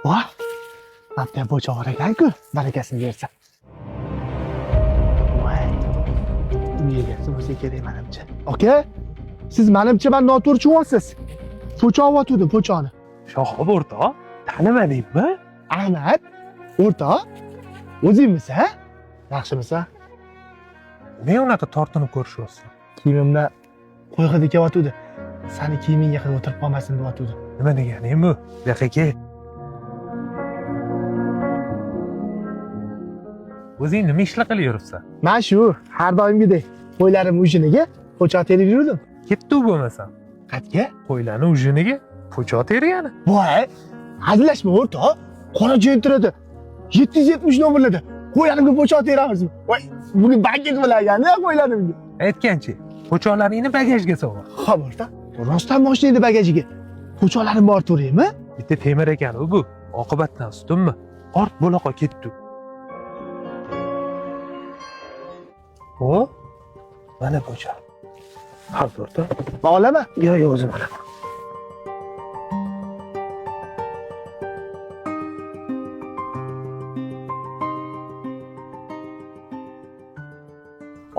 Voh! Mana po'choq bor ekan-ku, barakasini bersa. Voy. Uy egasi bo'lsa kerak menimcha. Aka, siz menimcha man noto'g'ri tushunyapsiz. Po'choq olyotgandim, po'choqni. Shohib o'rtoq, tanimadingmi? Ahmad, o'rtoq, o'zingmisan? Yaxshimisan? Men unaqa tortinib ko'rishyapsan. Kiyimimdan qo'y hidi kelyotgandi. Sani kiyimingga hid o'tirib qolmasin deyotgandi. Nima deganing bu? Bu yoqqa kel. O'zing nima ishlar qilib yuribsan? Man shu har doimgidek qo'ylarim ujiniga po'choq terib yurdim. Ketdi u bo'lmasam. Qayerga? Qo'ylarni ujiniga po'choq tergani. Voy, hazillashma o'rtoq. Qora jentrada 770 nomerlarda qo'ylarimga po'choq teramizmi? Voy, bugun banket bo'laganda qo'ylarimga. Aytganchi, po'choqlaringni bagajga sol. Xo'p o'rtoq, rostdan mashinani bagajiga po'choqlarim bor to'raymi? Bitta temir ekan u bu. Oqibatdan ustunmi? Ort bo'laqa ketdi. O, mana po'choq. Ha, o'rtoq. Man olaman. Yo'q, yo'q, o'zim olaman.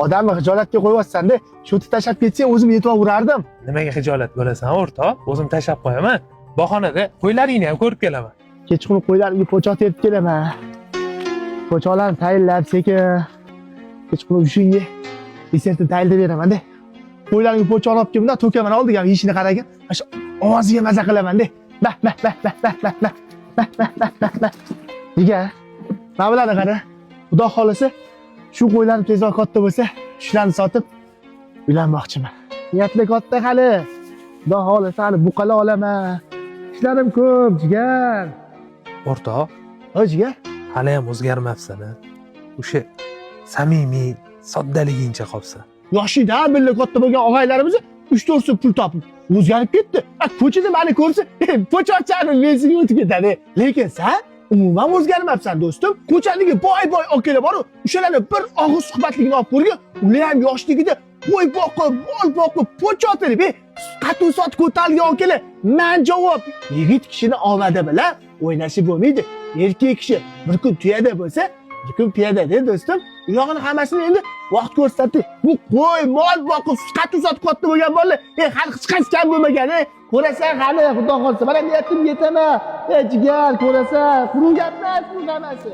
Odamni xijolatga qo'yyapsan-da. Shu yerda tashlab ketsang o'zim yetib urardim. Nimaga xijolat bo'lasan, o'rtoq? O'zim tashlab qo'yaman. Bahonada qo'ylaringni ham ko'rib kelaman. Kechqurun qo'ylarimga po'choq terib kelaman. Po'choqlarni tayinlab sekin kechqurun ushunga desertni tayinlab beraman-da. Qo'ylarimga po'choqni olib kelib bundoq to'kaman oldiga yeyishini qaragin. Mana shu ovoziga maza qilaman-da. Bah bah bah bah bah bah bah bah bah bah bah bah. Jigar, mana bularni qara. Xudo xolasa shu qo'ylarim tezroq katta bo'lsa, shularni sotib uylanmoqchiman. Niyatli katta hali. Xudo xolasa hali buqala olaman. Ishlarim ko'p, jigar. O'rtoq, Hoy jigar. hali ham o'zgarmabsan a? O'sha samimiy, soddaligingcha qolibsan. Yoshida birga katta bo'lgan og'aylarimiz 3-4 so'm pul topib o'zgarib ketdi. A, ko'chada meni ko'rsa, po'choqchani mensiga o'tib ketadi. Lekin sen umuman o'zgarmabsan do'stim. Ko'chadagi boy-boy akalar bor-u, o'shalarni bir og'iz suhbatligini olib ko'rgin. Ular ham yoshligida qo'y boqib, mol boqib, po'choq terib, qatuv sot ko'tarilgan akalar. Man javob. Yigit kishini omadi bilan o'ynashi bo'lmaydi. Erkak kishi bir kun tuyada bo'lsa, bir kun piyoda de do'stim. U yog'ini hammasini endi vaqt ko'rsatdi. Bu qo'y, mol boqib, qatuv sotib katta bo'lgan bolalar, hali hech qaysi kam bo'lmagan, Ko'rasan hali, xudo xolasa, mana niyatim yetaman. Jigar, ko'rasan, quruq gap emas bu hammasi.